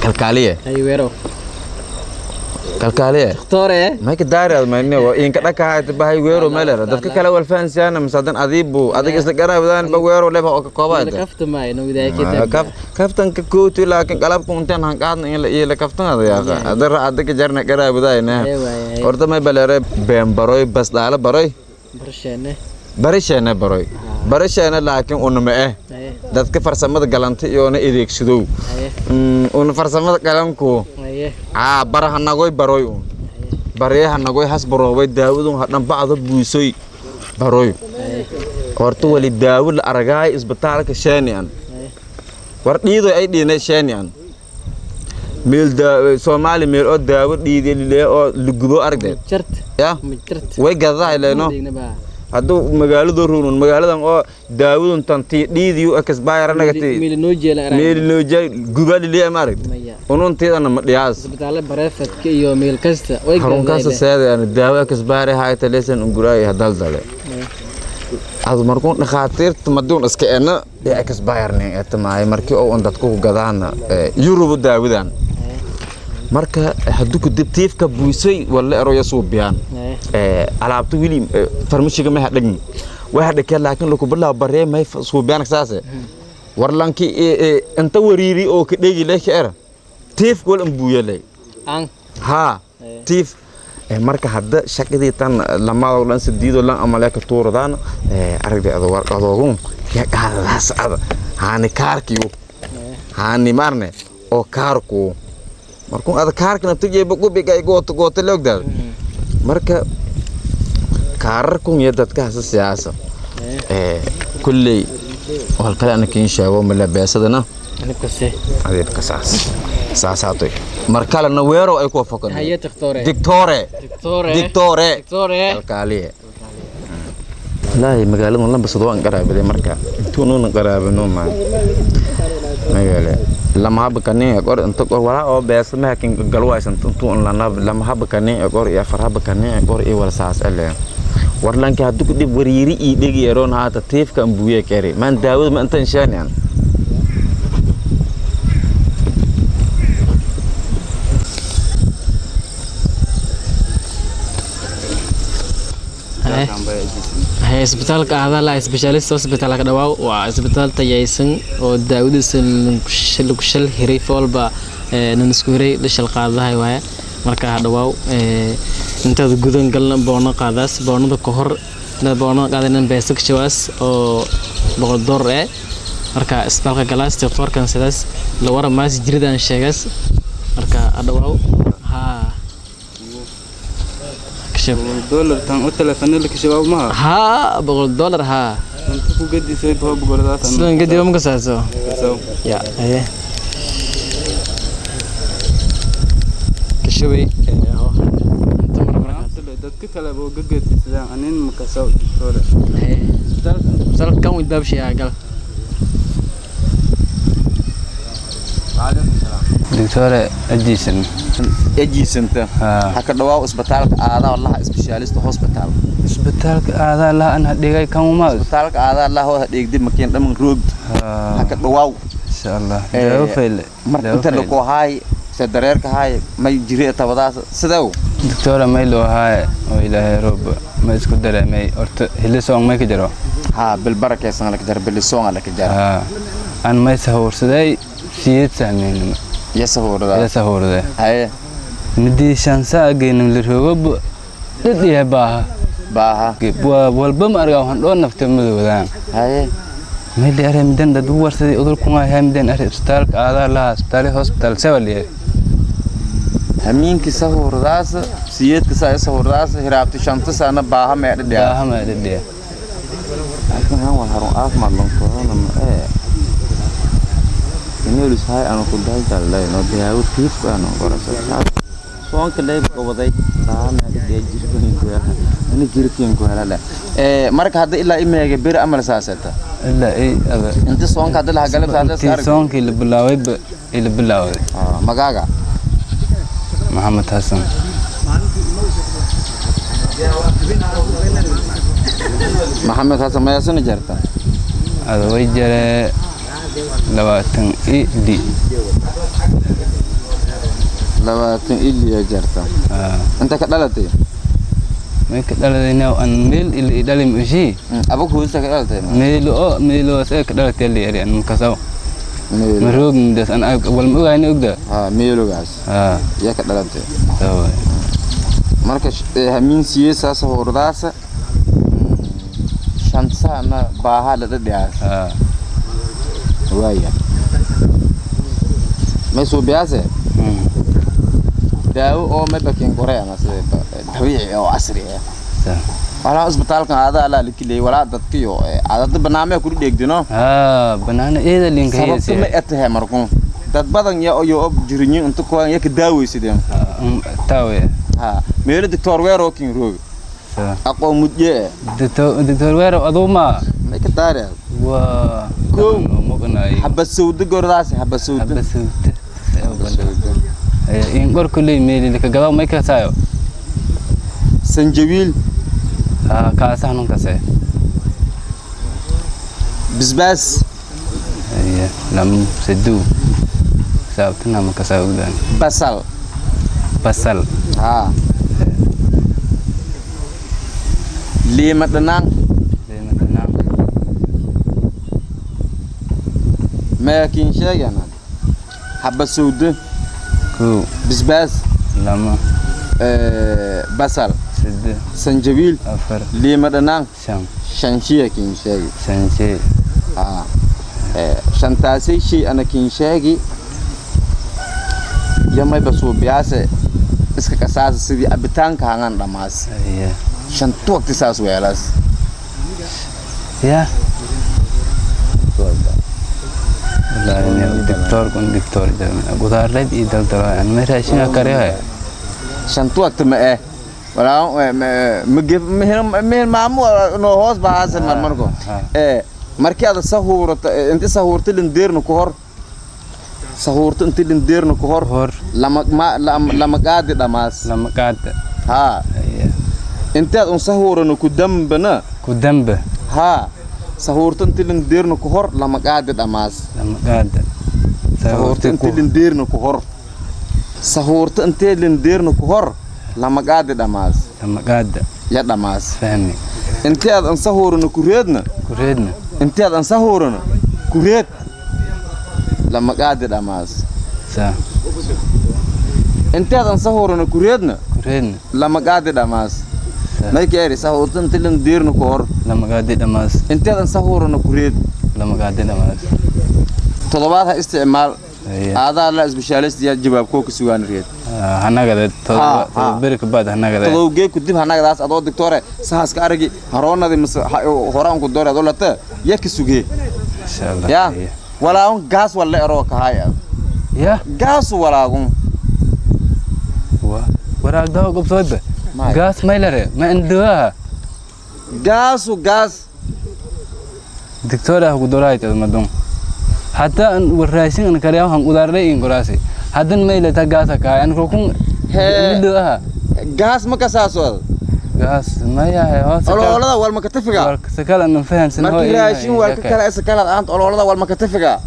Kalkaaliye. Hay weero. Kalkaaliye. Doctore. Mayka daari mayne waa inka dhakahay bahay weero meelera dadka kale wal fahansiyaana misadan adiibu adiga isla garaabadaan ba weero leba oo ka koobaad kaftamay no widaayay. Kaf kaftanka kooti, laakiin qalabka unteen han qaadna in la iyo la kaftan adayaaqa adara adiga jarna garaabadaayna. Horta may baleere been baroy, bas dhaala baroy. Barsheene. Barisheena baroy, barisheena, laakiin unama dadka farsamada galanta iyoona adeegsadow una farsamada galanku aa barahanagoy baroy, un baryahanagoy has baroobay daawadun hadhan bacdo buusoy baroy. Horta wali daawo la aragaay isbitaalka sheenian war dhiidoy ay dhiinay sheenian meel Soomaali meel oo daawo dhiiday lilee oo lugubo aragdeed ya way gadahay leeno. Hadduu magaaladu runun magaaladan oo daawadun tantii dhiidiyu akasbaayaranagatay meelinoojeel guba liliya ma aragt ununtiidana ma dhiyaas. Harun kasta seeda daawo akasbaayar hayta leesan unguraay hadaldale adu markuun dhakhaatiirta maduun iska ena ee akasbaayarne etamaay markii oo un dadku ku gadaana Yurubu daawadan. Marka hadduu ku dibtiifka buusay wala eroya suubiyaan alaabta wili farmashiga ma hadhagin way hadhakee, laakiin laku bilaabo baree may suubiyaan saase war lanki inta wariiri oo ka dhegi leh ka era tiifka wal ambuuyalay haa tiif. Marka hadda shaqadii tan lamaadoo dhan sidiidoo lan amale ka tuuradaan aragday ada warqadoogun ya qaadadaas ada haani kaarkiyo haani maarne oo kaarku markuu ada kaarka naftigeeba gubiga goota goota leogdaada. Marka kaararkun iyo dadka hasa siyaasa kulley wal kale ana kiin sheego mala beesadana adiibka saas saasaatoy. Mar kalena weerow ay kuwa fokan. Dictore, dictore, kalkaaliye. Wallaahi magaaladan lambasado waan qaraabaday. Marka intuunuuna qaraabano ma magaale lama haba kanin qor inta qor walaa oo beesa ma hakin galwaysan intuu lana lama haba kanin qor iyo afar haba kanin qor iyo wal saas ale war lanki haddu ku dib wariiri ii dhigi eroon haata tiifka ambuye kari maan daawada ma intan sheenian. Isbitaalka Aadala Specialist Hospital ka dhawaaw waa isbitaal tayaysan oo daawadiisa lagu shal hiray foolba nan isku hiray dhashal qaadahay waaye. Marka ha dhawaaw intaad gudan galna boono qaadaas boonada ka hor inaad boonada qaadanan beesa ka jawaas oo $100 marka isbitaalka galaas doctorkan sidaas la waramaas jiridan sheegaas. Marka ha dhawaaw haa. Dollar tan u telefoonada ka shabaab ma haa, $100 haa. Inta ku gadisay baa boqoladaas. Sidan gadi ma kasaaso ya aye kashabay inta mar markaas dadka kale boo gagadisadaan anin ma kasaw doctor. Isbitaalka kan wiil baab shay gal. Doctor ajiisan. Ejiisanta ha ka dhawaaw isbitaalka Aadaa Laha Specialist Hospital. Isbitaalka Aadaa Laha an hadhigay kan uma isbitaalka Aadaa Laha oo hadhigdi makiin dhaman roogd ha ka dhawaaw. Insha Allah daawo fayle. Marka inta lagu haay se dareerka haay may jiri tabadaas sidew. Doctor may loo haay oo Ilaahay roob ma isku dareemay horta xilli soon may ka jiro. Haa, bil barakeysan la ka jar, bil soon la ka jar. Haa, an may sahursaday siyeed sahmeynima. Ya sahurada. Ya sahurada. Haye. Midii shansa geenim la roobo dhadhiya baaha. Baaha. Waa walba ma argaa waxaan dhoo nafta madowdaan. Haye. Meel are midan dad u warsaday udurkuna ayaa midan are isbitaalka Aadaa Laha isbitaal hospital sawaliye. Hamiinki sahuradaas siyeedka saa sahuradaas hiraabti shanta sana baaha mee dhadhiya. Baaha mee dhadhiya. Laakiin han wal harun caafimaad lankoodana ma ineelis hay aanu ku daldalay no daawo tiif aanu qorasa soonka leeb goboday baaha mee dhadhiya jirkan ku hela ani jirkan ku hela marka hadda ilaa imeega bir amal saasata. Ilaa ay ada inta soonka hadda la galab saasata. Intii soonkii la bilaaway ila bilaawday. Magaaga? Maxamed Xasan. Maxamed Xasan mayaasana jarta? Ada way jaree 20 i d. 26 jarta. Inta ka dhalatay? May ka dhaladayna an meel ila i dhalim ushi. Abag hoosta ka dhalatay? Meelo oo meelo see ka dhalatay la yari an kasaw. Meelo. Maroog midas an wal ma ogayn ogda. Ha, meelogaas. Ha. Yaa ka dhalatay. Tawa. Marka hamiin siye saasa hurdaasa 5 saana baaha dhadhadhiyaas. Ha. Waaya, may suubiyaase daawo oo may bakin qoray ama sida dabiici oo casri ah. Sa. Walaa isbitaalkan aada alaa likiley walaa dadkiyo adada barnaamij ku dheegdino. Ha, banaana eeda linka. Sababta ma etahay markun dad badan ya oyo ob jirinyin inta kuwan ya ka daaweysadeen. Tawe. Ha, meelo doctor weero kin roog. Sa. Aqoon mudye. Doctor Weero aduma. May ka taare. Waa. Kow. Moqnay. Xabad sawdo gordaas, xabad sawdo. Habba sawta. In qor kuley meel ka gadaw may ka saayo. Sanjabiil. Ha, kaasa hanun kase. Bisbaas. Iya, lam sedu. Sabtana ma kasa ogdan. Basal. Basal. Ha, liima dhanaan. Lema dhanaan. Maya kin sheegana xabad sawdo. Kow. Bisbaas. Lama. Basal. Saddex. Sanjabiil. Afar. Liima dhanaan. Shan. Shan shiya kin sheegi. Shan shay. Ha, shantaasay shay ana kin sheegi yamayba suubiyaase iska kasaasa sidii cabitaanka hangan dhammaas. Iya. Shantu waqti saas weelaas. Ya. Wallahi ne doctor kun doctor jamin. Gudaar leed i dal dal an me raashin kare. Shantu waqti ma walaa ma maamu no hoos bahaase marmarko markii aad sahuurata inti sahuurta lindeerna ku hor, sahuurta inti lindeerna ku hor. Hor. Lama ma lama qaadi dhamaas. Lama qaad. Haa. Iya. Intaad un sahuurana ku dambana. Ku dambe. Haa, sahuurta inti lindeerna ku hor lama qaadi dhamaas. Lama qaad. Sahuurta inti lindeerna ku hor, sahuurta intee lindeerna ku hor lama qaadi dhamaas. Lama qaad. Ya dhamaas. Fahmi. Intii aad an sahuurana ku reedna. Ku reedna. Intii aad an sahuurana ku reed lama qaadi dhamaas. Sa. Intii aad an sahuurana ku reedna. Ku reedna. Lama qaadi dhamaas. Sa. May keeri sahuurta inti lindeerna ku hor. Lama qaadi dhamaas. Intii aad an sahuurana ku reed. Lama qaadi dhamaas. Toddobaad ha isticmaal. Iya. Aadaa la isbeshaalist yaa jawaab koo ka sugaan reed. Hanagada. Ha, ha. Todoba beri ka baad hanagada. Todobgee ku dib hanagadaas adoo doctore sahaska aragi haroonadi mise horaan ku doore adoo lata ya ka sugee. Insha Allah. Ya walaagun gaas walla eroo kahaay. Ya. Gaasu walaagun. Wa waraagdaha gobsoodba. May. Gaas maylare ma indhuwaha. Gaasu gaas. Doctor ah gudoraayta madon hatta an warraashin an kariyaa han udaarlay in goraasi haddan maylata gaasa kaay an rukun. Hee. Indhuwaha. Gaas ma kasaaso. Gaas maya he hoos. Oloolada walma ka tafiga. Sakala an fahansan. Markii raashin walka kale isa kala aant oloolada walma ka tafiga.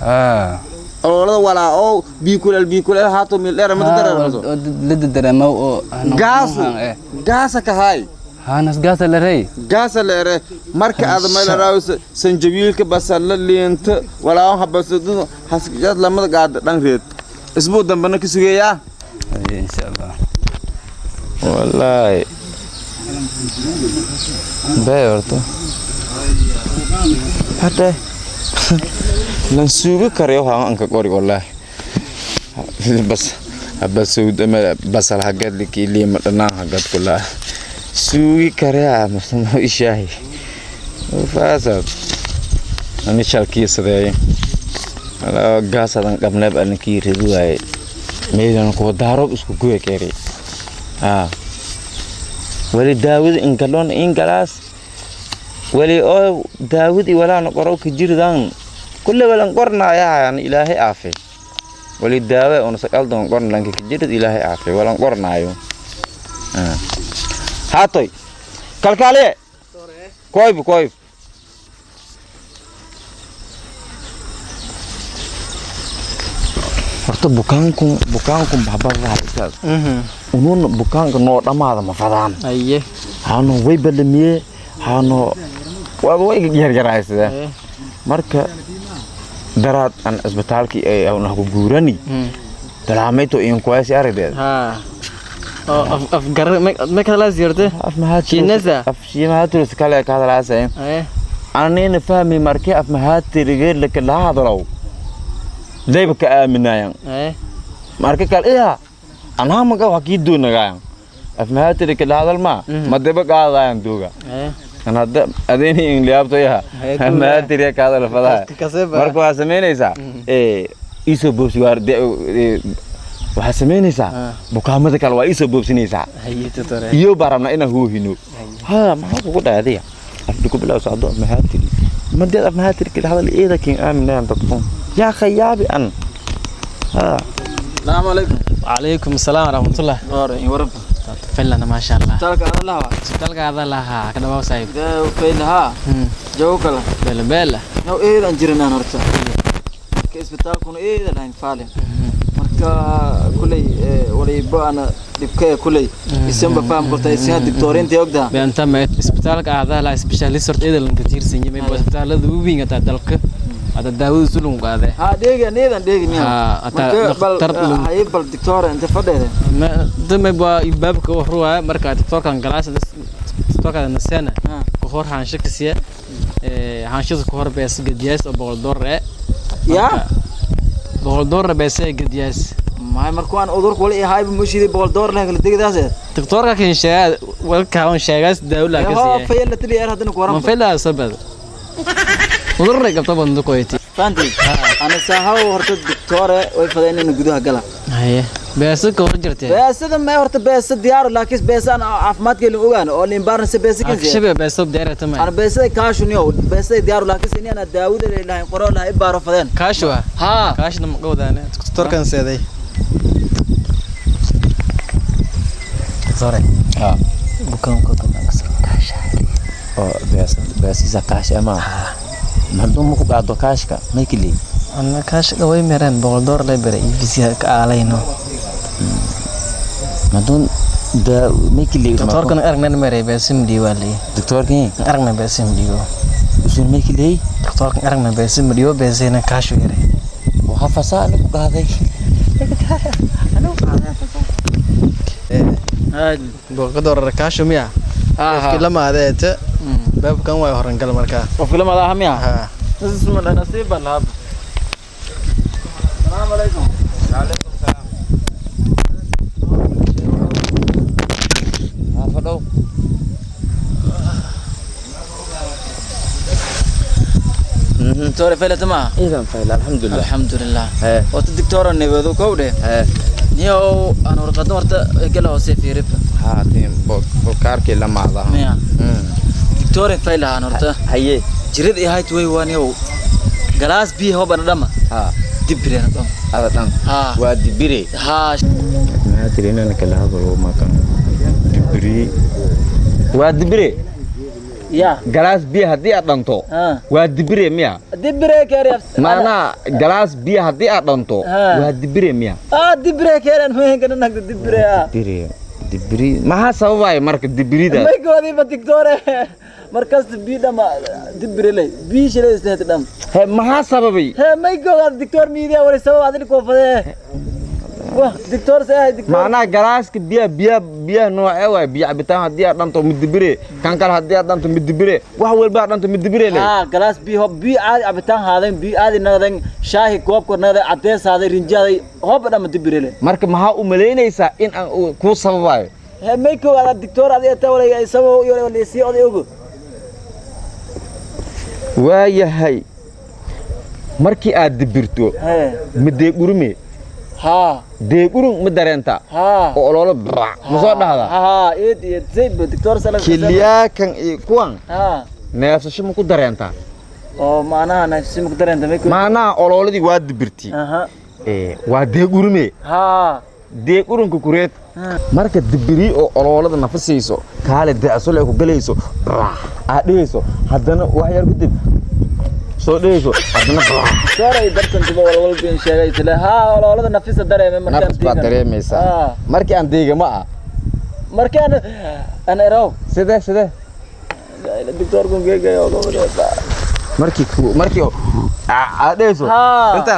Ha. Oloolada walaa oo biikuleel biikuleel haato meel dheer ma dareermaso. La dareemo oo gaasu gaasa kahaay. Hanas gaasa la rey. Gaasa leere marka aad maylaraaws sanjabiilka, basalla, liinta walaa habasadu hasjad lamada gaad dhan reed isbuu dambana ka sugeeyaa. Insha Allah. Wallahi bee horta hade lan suugi karayo waxaan anka qori wallahi bas habasud ama basal hagad liki liima dhanaan hagad kula suugi karaya masama ishaahi faasad ani shalkiisadeey gaasadan qabneeb aninkii ridi waaye meedan kuwa daaroob isku guya keeri haa wali daawada ingalon ingalaas wali oo daawadi walaana qoro ka jirdan kulle walan qornaayahan ilaahay aafe wali daawa ona saqaldan qorn lanka ka jirad ilaahay aafe walan qornaayo haatoy kalkaaliye koyb koyb. Horta bukaanku bahbadaha unun bukaanka noo dhammaada ma fadaan. Aye. Hano way balamiye, hano waaba way yargaraysadeen. Marka daraad aan isbitaalkii ay ku guurani dalaamayto inkuwaasi aragdeed. Ha, oo af af gar ma kala ziyartay. Af maxaa? Shiinesa? Af shiimaha kale ka hadalaasay. Aye. Anina fahmi markii af maxaa laka la hadalow dayba ka aaminayan. Aye. Marka kale iya anaa maga wax kii doonagayan af maxaa tiri kala hadal ma ma daba qaadayan duuga. Aye. An hadda adeyni in liyaabto yaha. Haye, maxaa tiri ka hadal fadaha. Kaseba. Marka waxaa samaynaysaa iisoo boobsi waar waxaa samaynaysaa bukaamada kale waa iisoo boobsinaysaa. Haye, tutore. Iyo baa rabnaa inaan hoohino. Ha, maxaa kugu dhacay adiga? Afdi ku bilow socdo. Maxaa tiri madeed af maxaa tiri kala hadal eeda kin aaminayan dadku yaa khayaabi an ha. السلام عليكم. وعليكم السلام ورحمة الله. نور إن ورب. فلنا ما شاء الله. تلك هذا الله. isbitaalka adaa lahaa ka dhawaw saaxiib. ده فين ها جو كلا. Bela bela. نو إيه ده جيرنا نورتا كإسبتال كنا إيه ده لاين فعلا. Marka kulay waliba ana dhibkaya kulay isanba faham karta isan doctorinta ogda. Beanta ma isbitaalka adaa lahaa specialist horta eeda lanka tiirsan yahay ma isbitaalada waaweyn ataa dalka ada daawada sulun qaade. Ha, dheega needan dheegi miya? Ha, ataa marka bal dhakhtar haye bal doctor inta fadheeda. Dame baa ibaabka u ruwaya marka doctorkan galaas doctorka nasana ku hor haansho ka siya haanshada ku hor bees gadiyaas oo $100 Ya. $100 bees gadiyaas. Maxay markuu aan udurku wali ahayba mushidi $100 leh kala degdaas. Doctorka kan sheega walka on sheegaas daawo la ka ha siya. Fayal la tili yar hadana ku waran. Ma fayla sabad udurra qabta bando koyti. Fahanti ana saahaw horta doctore way fadeen in gudaha gala. Haye, bees ka hor jirtay. Beesada ma horta beesa diyaar, laakiin beesa aan caafimaadka ilin ogaan oo lin baarna se beesa kan shabe bees diyaar tamay. Ana beesada kaashuniyo beesada diyaar, laakiin in ana daawada ilaahay qoro lahay baaro fadeen. Kaashwa. Ha. Kaashna ma qowdaane doctorkan seeday Sorry. Ha. Bukaanka kaasha. Oo bees beesiisa kaash ama hadduu ma ku qaado kaashka maykili. Ana kaashka way mereen $100 lay bare EVC ka aalayno. Maduun da maykili. Doctorkan aragna mere beesim dhiiwaalay. Doctorkii aragna beesim dhiiwo. Usun maykili. Doctorkan aragna beesim dhiiwo beesina kaashu yare. Waxa fasaa anigu qaaday. $100 kaashu miya? Qofkii lama adeete baabkan way horangal markaa. Qofka lama daha miya? Ha. Nasiib baa lahab. Salaamu calaykum. Calaykum salaam. Ha, fadhow. Doctor faylata ma? Idan fayla, alxamdulilah. Alxamdulilah. Hee. Horta doctor nebeedo kowdhe. Hee. Niyow aan warqadna horta gala hoose fiirib. Ha, tin bukaarkii lamaada. Miya doctor faylahan horta? Haye. Jirad i hayt way waa niyow galaas biyo hobana dhama. Ha. Dibirena dhama. Ada dhan. Ha. Waa dibire. Ha. Maxaa tiri inaan kala hadalo makan dibire waa dibire. Ya. Galaas biyo haddii aad dhanto ha waa dibire miya? Dibire keere. Maanaa galaas biyo haddii aad dhanto Ha. waa dibire miya? Ah, dibire keeren mehenka nagda dibire ah. Dibire dibiri maxaa sababaya marka dibirida? Maygoodiiba doctore markasta biyo dhama dibire ley biyo shilay isleet dham. He, maxaa sababay? He, maygooda doctor miidiya wali sabab adil koofadee wah doctor se ay doctor. Macnaha galaaska biyaha biyaha biyaha noocee waay? Biyo cabitaan haddii aad dhanto midibire, kan kale haddii aad dhanto midibire, wax walba aad dhanto midibire leh. Ha, galaas biyo hob biyo caadi cabitaan haadan biyo caadi naqdan shaahi koobka naqdan cadeys haaday rinji haaday hob dhama dibire leh. Marka maxaa u malaynaysaa in aan kuu sababayo? He, maykooda doctor adiga ta wali ay sabab iyo wali sii oday ogo. Waayahay, markii aad dibirto he ma deegurume? Ha. Deegurun ma dareentaa? Ha. Oo ololo brac ma soo dhahdaa? Ha, eed eed zayb doctor sala. Kiliyaakan iyo kuwan ha neefsasho ma ku dareentaa? Oo macnaha nafsi ma ku dareenta maykooda? Macnaha olooladii waa dibirti. Aha. Waa deegurume. Ha. Deegurunka kureed marka dibiri oo oloolada nafasayso kaale decsole ay ku galayso brac aad dhehayso, haddana wax yar kadib Soo dhegeyso haddana. Sooray dartan tuba wal walba in sheegay tile haa, ololada nafisa dareemay markaan. Nafis baad dareemaysaa markii aan deegama ah. Markaan an erow. Sidee? Doctorku geegayo. Markii ku markii aad dhehayso inta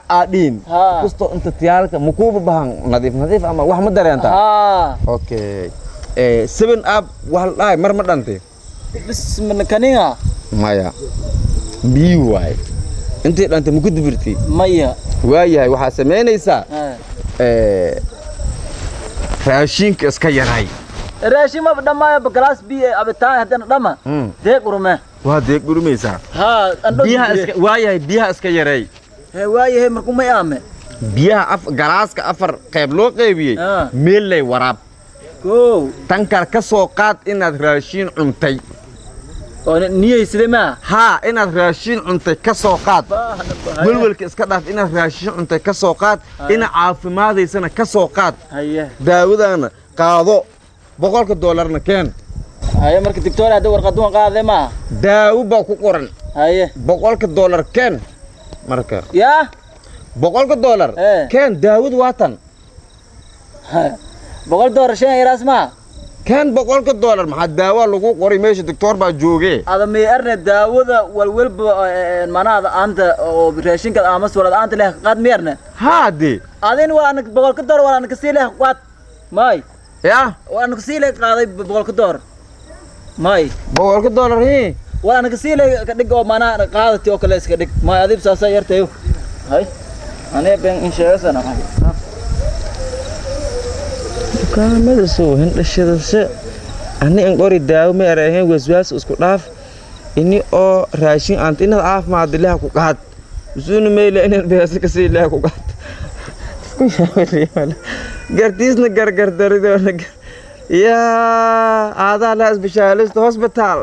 aad dhihin kastoo inta tiyaalka makuuba bahan nadiif nadiif ama wax ma dareentaa? Haa. Okay, 7 Up wax la dhahay mar ma dhantay? Bis min kaninga. Maya, biyo waay. Intay dhantay ma ku dibirtay? Maya. Waayahay, waxaa samaynaysaa raashinka iska yaray. Raashin ma dhamaayo, galaas biyo abitaan haddana dhama deeq urume. Waa deeg dhurumaysaa. Haa, andho. Biyaha iska, waayahay, biyaha iska yaray. He, waayahay, markuu may aame. Biyaha af galaaska afar qayb loo qaybiyey meellay waraab. Kow. Tan kale ka soo qaad inaad raashin cuntay. Oo niyeyside maa. Haa, inaad raashin cuntay ka soo qaad. Welwelka iska dhaaf, inaad raashin cuntay ka soo qaad, ina caafimaadaysana ka soo qaad. Haye. Daawadaana qaado, $100-na keen. Haye, marka doctor hadda warqaduwan qaadee maa? Daawo baa ku qoran. Haye. $100 keen marka. Yaa. $100 keen, daawadu waa tan. $100 shan yaraas maa? Keen $100, maxaa daawa lagu qoray meesha? Doctor baa joogee. Ada may arne daawada walwalba manaada aanta oo raashinka aamas walad aanta leh qaad miyarne? Haa dee. Adin waa anak $100 waa anak sii leh qaad may. Yaa. Waa anak sii leh qaaday $100 may. $100 hii. Waa anak sii leh ka dhig oo manaa qaadati oo kale iska dhig may, adib saasa yartayo. Hay, aniga been in sheegasana. Dukaamada soo hindhashadase ani in qori daawo ma eraheen. Waswaas isku dhaaf, ini oo raashin aanta inaad caafimaad ilaha ku qaad usuuna meyle inaad beesa kasii ilaha ku qaad isku yaabaliyaala gartiisna gargardaridona yaa aadaa laha specialist hospital.